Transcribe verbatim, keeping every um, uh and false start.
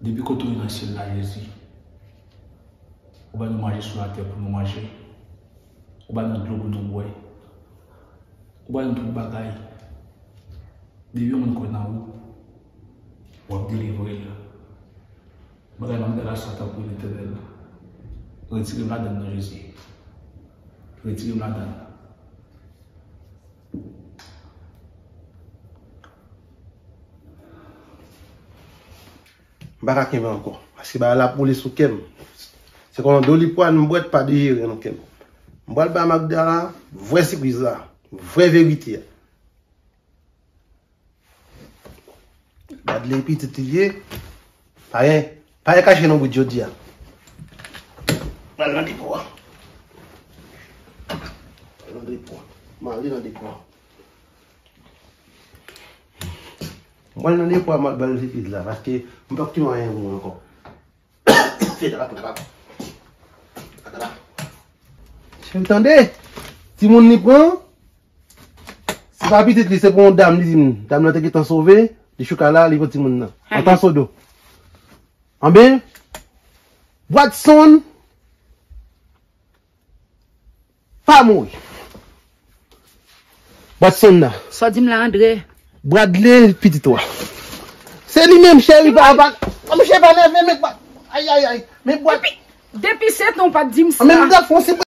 Depi kote w ye nan syèl la, Jezi, ou ba nou manje sou latè pou nou manje. Ou ba nou dlo pou nou bwè. Ou ba nou tout bagay. Depi yon moun kwè nan ou, w ap delivre l. Bagay m ap gade la sa tanpri Letènèl. Retire m ladann nan Jezi. Retire m ladann. M pa ka kenbe ankò. Paske bagay la ap woule sou kè m. Se kon doli pwa m bwèt pa dejere nan kè m. M pral ba Magda vrè sipriz la, vrè verite a. Bradley pitit li ye. Pa gen, pa gen kache nan bwit jodi a. Pral nan depo a. Pral nan depo a. Mare nan depo a. Mwen nan depo a, m ap ba l sipriz la, paske m p ap timoun anyen pou mwen ankò. Cheri, tande. Timoun li pran. Se pa pitit li, se pou yon dam, li di m. Dam nan te gentan sove, li chouka la, li pran timoun nan. Antan sodo. Anben, Watson pa mouri. Watson nan. Sa w di m la, André? Bradley, pitit ou a. Se li menm, cheri, pa, pa. Monchè, pa nève, men, ay, ay, ay. Men, Bwad. Depi, depi sèt an, w pa t di m sa. Men, m t ap fè yon